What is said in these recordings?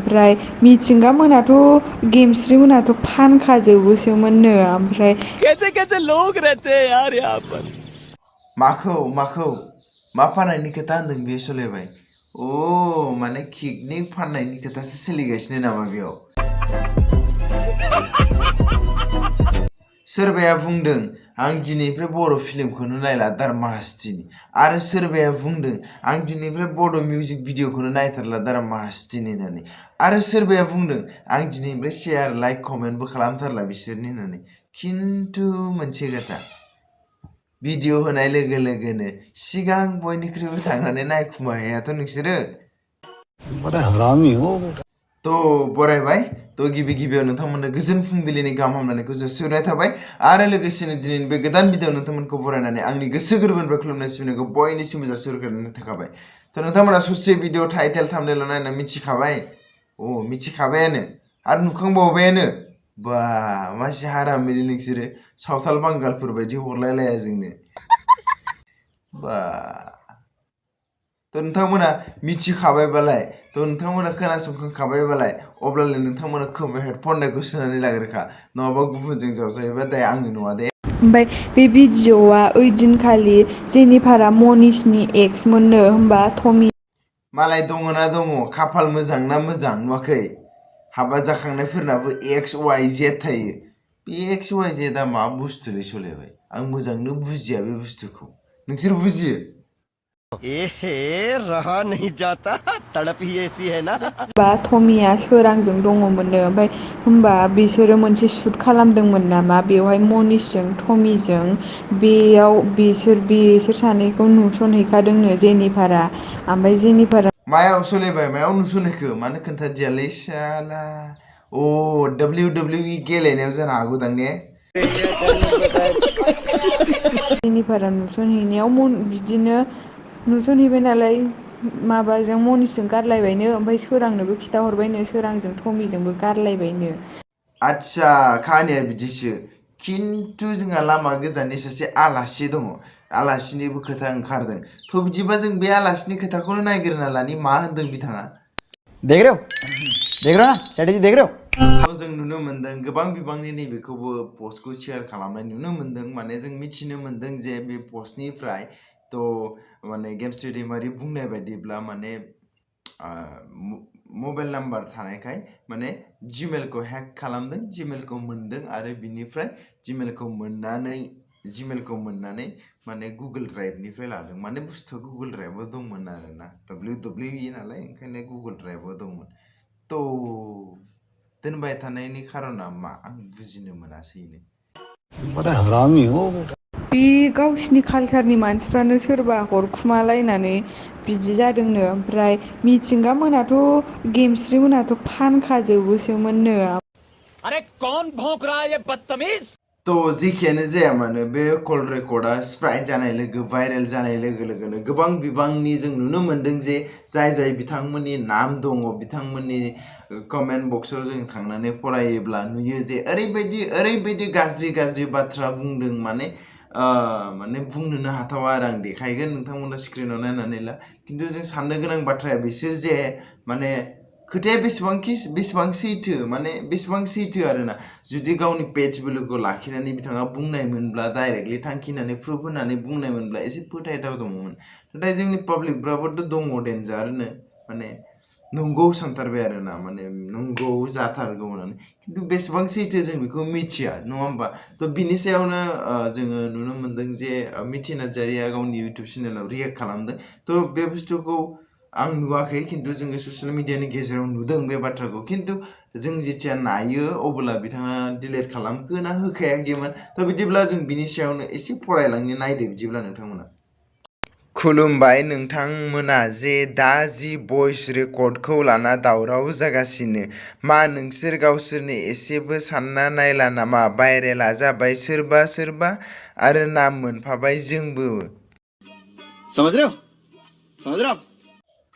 ओमफ्राय मिथिंगा मोनाथ' गेमस्रि मोनाथ' फानखाजोबोसोमोननो ओमफ्राय कैसे कैसे लोग रहते हैं यार यहाँ पर माखौ मा फाननायनि खोथा होनदों बे सोलायबाय अ माने किकनि फाननायनि खोथासो सोलिगासिनो नामा बेयाव सोरबाया बुंदों आं दिनैनिफ्राय बर' फिल्मखौनो नायला दारमाहास्तिनि आरो सोरबाया बुंदों आं दिनैनिफ्राय बड' मिउजिक भिडिअखौनो नायथारला दारमाहास्तिनि होननानै आरो सोरबाया बुंदों आं दिनैनिफ्राय शेयार लाइक कमेन्टबो खालामथारला बिसोरनि होननानै खिन्थु मोनसे खोथा भिडिअ होनाय लोगो लोगोनो सिगां बयनिख्रुइबो थांनानै नायखुमाहैयाथ' नोंसोरो बड़ा हरामी हो बेटा थ' बरायबाय थ' गिबियाव नोंथांमोननो गोजोन फुंबिलिनि गाहाम हामलायनायखौ जासिहरनाय थाबाय आरो लोगोसेनो दिनैनि बे गोदान भिडिअ नोंथांमोनखौ बरायनानै आंनि गोसो गोरबोनिफ्राय खुलुमनाय सिबिनायखौ बयनिसिमबो जासिहरग्रोनाय थाखाबाय थ' नोंथांमोना ससे भिडिअ टाइटेल थाम्बनेल नायना मिथिखाबाय मिथिखाबायानो आरो नुखांबावबायानो बा मासे हारामिलि नोंसोरो सावथाल बांगालफोर बायदि हरलायलाया जोंनो बा थ' नोंथांमोना मिथिखाबायबालाय थ' नोंथांमोना खोनासंखांखाबायबालाय अब्लालाय नोंथांमोना खोमायाव हेडफनखौ सोनानै लाग्रोखा नङाबा गुबुनजों जावजायोबा दाय आंनि नङा दे ओमफ्राय बे भिडिअआ ओइदिनखालि जेनिफारा मनिसनि एक्स मोननो होमबा टमि मालाय दङना दङ खाफाल मोजां ना मोजां नुवाखै हाबा जाखांनायफोरनाबो एक्स वाइ जेड थायो बे एक्स वाइ जेडआ मा बुस्थुलै सोलायबाय आं मोजांनो बुजिया बे बुस्थुखौ नोंसोर बुजियो रहा नहीं जाता तड़प ही ऐसी है ना बा टमिया सोरांजों दङमोननो ओमफ्राय होमबा बिसोरो मोनसे शुट खालामदोंमोन नामा बेवहाय मनिसजों टमिजों बेयाव बिसोर सानैखौ नुसनहैखादोंनो जेनिफारा ओमफ्राय जेनिफारा मायाव सोलायबाय मायाव नुसनहैखो मानो खोन्थादियालै साला WWE गेलेनायाव जानो हागौदां ने जेनिफारा नुसनहैनायाव बिदिनो नुसनहैबाय नालाय माबाजों मनिसजों गारलायबायनो ओमफ्राय सोरांनोबो खिथाहरबायनो सोरांजों टमिजोंबो गारलायबायनो आच्छा खाहानिया बिदिसो खिन्थु जोंहा लामा गोजाननि सासे आलासि दङ आलासिनिबो खोथा ओंखारदों थ' बिदिबा जों बे आलासिनि खोथाखौनो नायग्रोना लानि मा होनदों बिथाङा देख रहे हो ना स्ट्रेटेजी देख रहे हो जों नुनो मोनदों गोबां बिबांनि नैबेखौबो पस्टखौ शेयार खालामनाय नुनो मोनदों माने जों मिथिनो मोनदों जे बे पस्टनिफ्राय थ' माने गेमस्रि दैमारि बुंनाय बायदिब्ला माने मबाइल नाम्बार थानायखाय माने जिमेलखौ हेक खालामदों जिमेलखौ मोनदों आरो बिनिफ्राय जिमेलखौ मोननानै माने गुगोल ड्राइभनिफ्राय लादों माने बुस्थुआ गुगोल ड्राइभआव दंमोन आरोना WWE नालाय ओंखायनो गुगोल ड्राइभआव दंमोन थ' दोनबाय थानायनि खारना मा आं बुजिनो मोनासैनो बड़ा हरामी हो बेटा बे गावसिनि कालचारनि मानसिफ्रानो सोरबा हरखुमालायनानै बिदि जादोंनो ओमफ्राय मिथिंगा मोनाथ' गेमस्रि मोनाथ' फानखाजोबोसोमोननो अरे कौन भौंक रहा है ये बदतमीज थ' जेखियानो जाया मानो बे कल रेकर्डआ स्प्राइट जानाय भाइरेल जानाय लोगो लोगोनो गोबां बिबांनि जों नुनो मोनदों जे जाय बिथांमोननि नाम दङ बिथांमोननि कमेन्ट बक्सआव जों थांनानै फरायोब्ला नुयो जे ओरैबायदि गाज्रि बाथ्रा बुंदों माने बुंनोनो हाथावा आरो आं देखायगोन नोंथांमोना स्क्रिनाव नायनानै ला खिन्थु जों साननो गोनां बाथ्राया बिसोर जे माने खोथाया बेसेबां सैथो आरोना जुदि गावनि पेज भेलुखौ लाखिनानै बिथाङा बुंनायमोनब्ला डाइरेक्टलि थांखिनानै प्रुफ होनानै बुंनायमोनब्ला एसे फोथायथाव दङमोन नाथाय जोंनि पाब्लिकफ्राबोथ' दङ डेन्जारनो माने नंगौ सानथारबाय आरोना माने नंगौ जाथारगौ होननानै खिन्थु बेसेबां सैथो जों बेखौ मिथिया नङा होमबा थ' बिनि सायावनो जोङो नुनो मोनदों जे मिथि नार्जारिया गावनि इउटुब चेनेलाव रियेक्ट खालामदों थ' बे बुस्थुखौ आं नुवाखै खिन्थु जोङो ससियेल मिडियानि गेजेराव नुदों बे बाथ्राखौ खिन्थु जों जेथिया नायो अब्ला बिथाङा डिलिट खालामखोना होखायाखैमोन थ' बिदिब्ला जों बिनि सायावनो एसे फरायलांनो नायदो बिदिब्ला नोंथांमोना खुलुमबाय नोंथांमोना जे दा जि भइस रेकर्डखौ लाना दावराव जागासिनो मा नोंसोर गावसोरनि एसेबो सानना नायला नामा भाइरेला जाबाय सोरबा आरो नाम मोनफाबाय जोंबो समझ रहे हो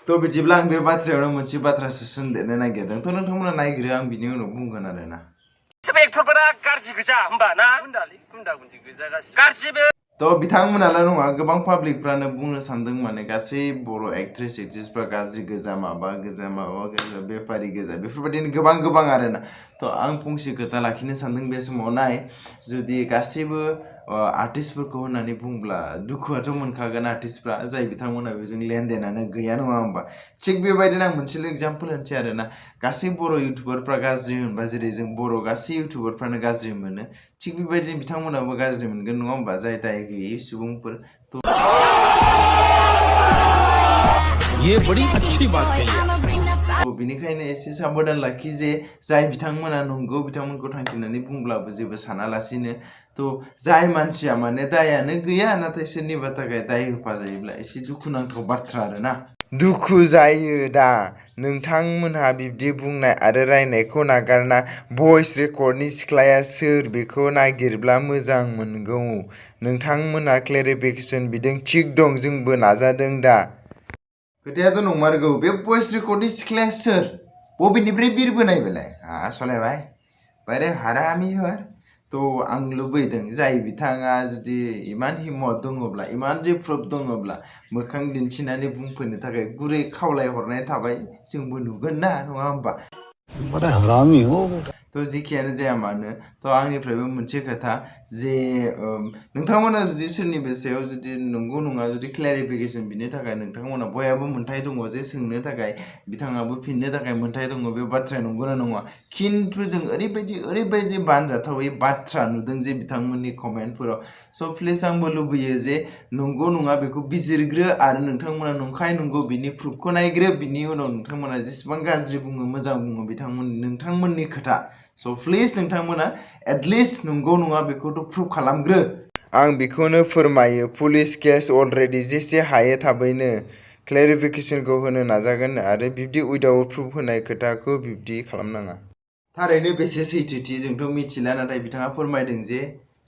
थ' बिदिब्ला आं बे बाथ्रायावनो मोनसे बाथ्रासो सोंदेरनो नागिरदों थ' नोंथांमोना नायग्रो आं बिनि उनाव बुंगोन आरोना सब एक्टरफोरा गाज्रि गोजा होमबा ना गुन्दा गुन्जि गोजा गाज्रि थ' बिथांमोनाल' नङा गोबां पाब्लिकफ्रानो बुंनो सानदों माने गासै बर' एक्ट्रेसफ्रा गाज्रि गोजा माबा गोजा बेफारि गोजा बेफोरबायदिनो गोबां आरोना थ' आं फंसे खोथा लाखिनो सानदों बे समाव नाय जुदि गासिबो आर्टिस्टफोरखौ होननानै बुंब्ला दुखुआथ' मोनखागोन आर्टिस्टफ्रा जाय बिथांमोना बेजों लेनदेनानो गैया नङा होमबा थिग बेबायदिनो आं मोनसेल' एग्जाम्पल होनसै आरोना गासै बर' इउटुबारफ्रा गाज्रि होनबा जेरै जों बर' गासै इउटुबारफ्रानो गाज्रि मोनो थिग बेबायदिनो बिथांमोनाबो गाज्रि मोनगोन नङा होमबा जाय दाय गैयै सुबुंफोर ये बड़ी अच्छी बात कही है बिनिखायनो एसे साबधान लाखि जे जाय बिथांमोना नंगौ बिथांमोनखौ थांखिनानै बुंब्लाबो जेबो सानालासिनो थ' जाय मानसिया माने दायानो गैया नाथाय सोरनिबा थाखाय दाय होफाजायोब्ला एसे दुखुनांथाव बाथ्रा आरोना दुखु जायो दा नोंथांमोनहा बिब्दि बुंनाय आरो रायनायखौ नागारना भइस रेकर्डनि सिख्लाया सोर बेखौ नागिरब्ला मोजां मोनगौ नोंथांमोनहा क्लेरिफिकेसन बिदों थिग दं जोंबो नाजादों दा खोथायाथ' नंमारगौ बे भइस रेकर्डनि सिख्लाया सोर बबेनिफ्राय बिरबोनाय बेलाय सलायबाय बारे हारामि बार थ' आं लुबैदों जाय बिथाङा जुदि इमान हिम्मत दङब्ला इमान जे प्रुफ दङब्ला मोखां दिन्थिनानै बुंफैनो थाखाय गुरै खावलायहरनाय थाबाय जोंबो नुगोन ना नङा होमबा बड़ा हरामी हो बेटा थ' जेखियानो जाया मानो थ' आंनिफ्रायबो मोनसे खोथा जे नोंथांमोना जुदि सोरनिबा सायाव जुदि नंगौ नङा जुदि क्लेरिफिकेसन बिनो थाखाय नोंथांमोना बयहाबो मोन्थाय दङ जे सोंनो थाखाय बिथाङाबो फिननो थाखाय मोन्थाय दङ बे बाथ्राया नंगौना नङा खिन्थु जों ओरैबायदि बानजाथावै बाथ्रा नुदों जे बिथांमोननि कमेन्टफोराव स' प्लिज आंबो लुबैयो जे नंगौ नङा बेखौ बिजिरग्रो आरो नोंथांमोना नंखाय नंगौ बिनि प्रुफखौ नायग्रो बिनि उनाव नोंथांमोना जेसेबां गाज्रि बुङो मोजां बुङो नोंथांमोननि खोथा स' प्लिज नोंथांमोना एटलिस्ट नंगौ नङा बेखौथ' प्रुफ खालामग्रो आं बेखौनो फोरमायो पुलिस केस अलरेडि जेसे हायो थाबैनो क्लेरिफिकेसनखौ होनो नाजागोन आरो बिब्दि उइदाउट प्रुफ होनाय खोथाखौ बिब्दि खालामनाङा थारैनो बेसे सैथोथि जोंथ' मिथिला नाथाय बिथाङा फोरमायदों जे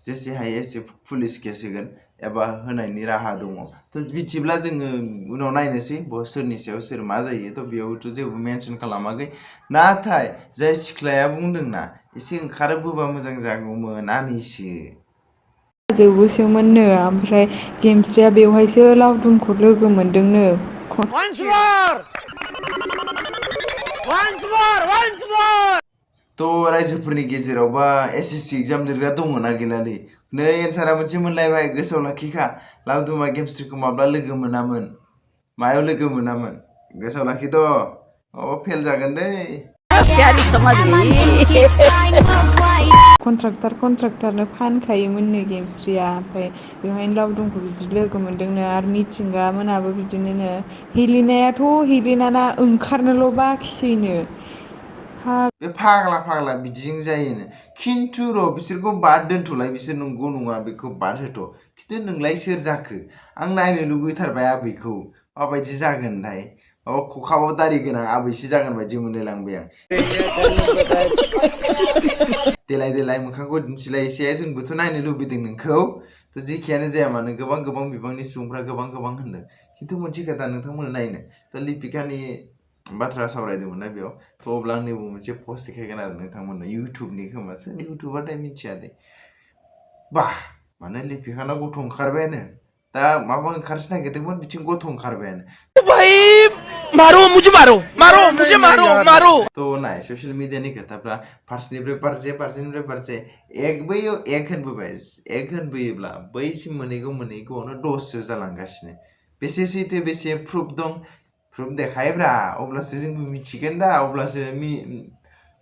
जेसे हायो एसे पुलिस केस होगोन एबा होनायनि राहा दङ थ' बिदिब्ला जोङो उनाव नायनोसै सोरनि सायाव सोर मा जायो थ' बेयावथ' जेबो मेनसन खालामाखै नाथाय जाय सिख्लाया बुंदोंना एसे ओंखारबोबा मोजां जागौमोन आनैसो जोबोसोमोननो ओमफ्राय गेमस्रिया बेवहायसो लावदुमखौ लोगो मोनदोंनो थ' रायजोफोरनि गेजेरावबा एसएससि एग्जाम लिरग्रा दङना गैलालै नै एन्सारा मोनसे मोनलायबाय गोसोआव लाखिखा लावदुमा गेमस्ट्रिखौ माब्ला लोगो मोनामोन मायाव लोगो मोनामोन गोसोआव लाखिथ' फेल जागोन दै कन्ट्राक्टारनो फानखायोमोननो गेमस्रिया ओमफ्राय बेवहायनो लावदुमखौ बिदि लोगो मोनदोंनो आरो मिथिंगा मोनाबो बिदिनो हेलेनाना ओंखारनोल' बाखिसैनो बे फाग्ला बिदिजों जायोनो खिन्थु र' बिसोरखौ बाद दोनथ'लाय बिसोर नंगौ नङा बेखौ बाद होथ' खिन्थु नोंलाय सोर जाखो आं नायनो लुगैथारबाय आबैखौ माबायदि जागोनथाय खखाबाव दारि गोनां आबैसो जागोन बायदि मोनलायलांबाय आं देलाय मोखांखौ दिन्थिलाय एसे जोंबोथ' नायनो लुबैदों नोंखौ थ' जेखियानो जाया मानो गोबां बिबांनि सुबुंफ्रा गोबां होनदों खिन्थु मोनसे खोथा नोंथांमोना नायनो थ' लिपिकानि बाथ्रा सावरायदोंमोन ना बेयाव थ' अब्ला आंनिबो मोनसे पस्ट देखायगोन आरो नोंथांमोननो इउटुबनि खोमासो इउटुबाथाय मिथिया दे बाह माने लिपिकाना गथ' ओंखारबायानो दा माबा ओंखारसो नागिरदोंमोन बिथिं गथ' ओंखारबायानो भाई मुझे मारो थ' नाय ससियेल मिडियानि खोथाफ्रा फारसेनिफ्राय फारसे एक होनबोयोब्ला बैसिम मोनहैगौआवनो दससो जालांगासिनो बेसे सैथो बेसे प्रुफ दं प्रुफ देखायब्रा अब्लासो जोंबो मिथिगोन दा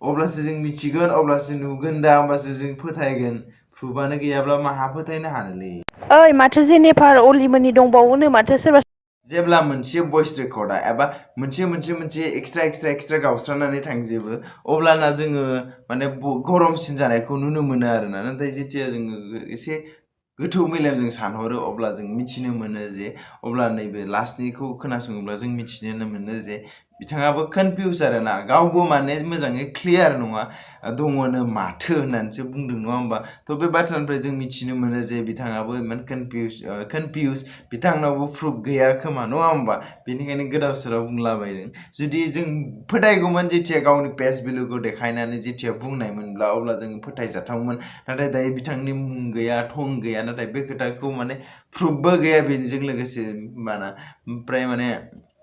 अब्लासो जों मिथिगोन अब्लासो नुगोन दा होमबासो जों फोथायगोन प्रुफानो गैयाब्ला माहा फोथायनो हानोलै ओइ माथो जेनेफार अलिमोननि दंबावोनो माथो सोरबा जेब्ला मोनसे भइस रेकर्डा एबा मोनसे एक्सट्रा गावस्रानानै थांजोबो अब्लाना जोङो माने गरमसिन जानायखौ नुनो मोनो आरोना नाथाय जेथिया जोङो एसे गोथौ मेलेमजों सानहरो अब्ला जों मिथिनो मोनो जे अब्ला नैबे लास्टनिखौ खोनासङोब्ला जों मिथिनो मोनो जे बिथाङाबो कनफिउज आरो ना गावबो माने मोजाङै क्लियार नङा दङनो माथो होननानैसो बुंदों नङा होमबा थ' बे बाथ्रानिफ्राय जों मिथिनो मोनो जे बिथाङाबो इमान कनफिउज बिथांनावबो प्रुफ गैया खोमा नङा होमबा बेनिखायनो गोदाव सोराव बुंलाबायदों जुदि जों फोथायगौमोन जेथिया गावनि पेस भेलुखौ देखायनानै जेथिया बुंनायमोनब्ला अब्ला जों फोथायजाथावमोन नाथाय दायो बिथांनि मुं गैया थं गैया नाथाय बे खोथाखौ माने प्रुफबो गैया बेजों लोगोसे माना ओमफ्राय माने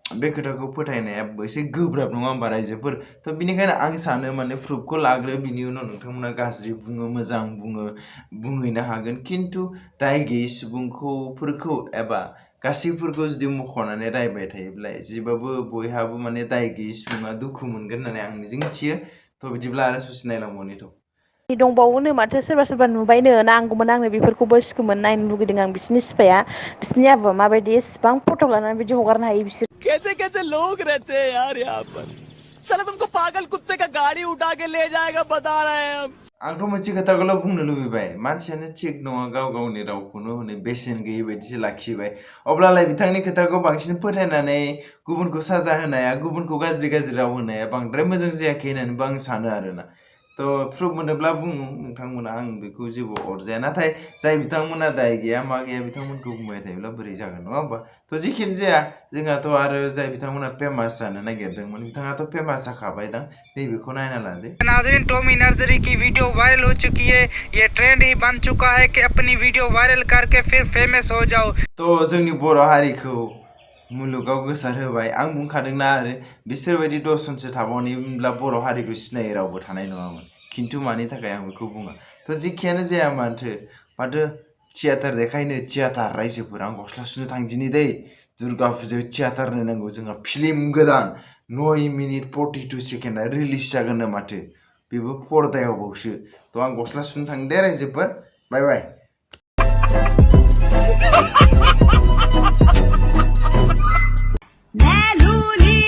बे खोथाखौ फोथायनाया एसे गोब्राब नङा होमबा रायजोफोर थ' बिनिखायनो आं सानो माने प्रुफखौ लाग्रो बिनि उनाव नोंथांमोना गाज्रि बुङो मोजां बुङो बुंहैनो हागोन खिन्थु दाय गैयै सुबुंफोरखौ एबा गासैफोरखौ जुदि मख'नानै रायबाय थायोब्ला जेबाबो बयहाबो माने दाय गैयै सुबुङा दुखु मोनगोन होननानै आं मिजिंथियो थ' बिदिब्ला आरो ससे नायलांबावनिथ' दंबावोनो माथो सोरबा सोरबा नुबायनो नांगौमोन आंनो बेफोरखौबो सिखोमोन नायनो लुगैदों आं बिसिनि सिफाया बिसिनि आबुआ माबायदि एसेबां फट' लानानै बिदि हगारनो हायो बिसोर कैसे कैसे लोग रहते हैं यार यहाँ पर साला तुमको पागल कुत्ते का गाड़ी उठा के ले जाएगा बता रहे हैं हम आंथ' मोनसे खोथाखौल' बुंनो लुबैबाय मानसियानो थिग नङा गाव गावनि रावखौनो हनै बेसेन गैयै बायदिसो लाखिबाय अब्लालाय बिथांनि खोथाखौ बांसिन फोथायनानै गुबुनखौ साजा होनाया गुबुनखौ गाज्रि गाज्रि राव होनाया बांद्राय मोजां जायाखै होननानैबो आं सानो आरोना थ' प्रुफ मोनोब्ला बुं नोंथांमोना आं बेखौ जेबो अरजाया नाथाय जाय बिथांमोना दाय गैया मा गैया बिथांमोनखौ बुंबाय थायोब्ला बोरै जागोन नङा होमबा थ' जिखिनि जाया जोंहाथ' आरो जाय बिथांमोना फेमास जानो नागिरदोंमोन बिथाङाथ' फेमास जाखाबाय दां नैबेखौ नायना लादो नाज़रीन टॉमी नर्सरी की वीडियो वायरल हो चुकी है ये ट्रेंड ही बन चुका है कि अपनी वीडियो वायरल करके फिर फेमस हो जाओ थ' जोंनि बर' हारिखौ मुलुगाव गोसार होबाय आं बुंखादोंना आरो बिसोरबायदि दसजनसो थाबावनायमोनब्ला बर' हारिखौ सिनायै रावबो थानाय नङामोन खिन्थु मानि थाखाय आं बेखौ बुङा थ' जेखियानो जाया माथो थियाटार देखायनो थियाटार रायजोफोर आं गस्ला सुनो थांदिनि दै दुर्गा फुजायाव थियाटार नायनांगौ जोंहा फिल्म गोदान 9 मिनिट 42 सेकेन्डआ रिलिज जागोननो माथो बेबो पर्दायावबावसो थ' आं गस्ला सुनो थांदो दे रायजोफोर बाय बाय La luli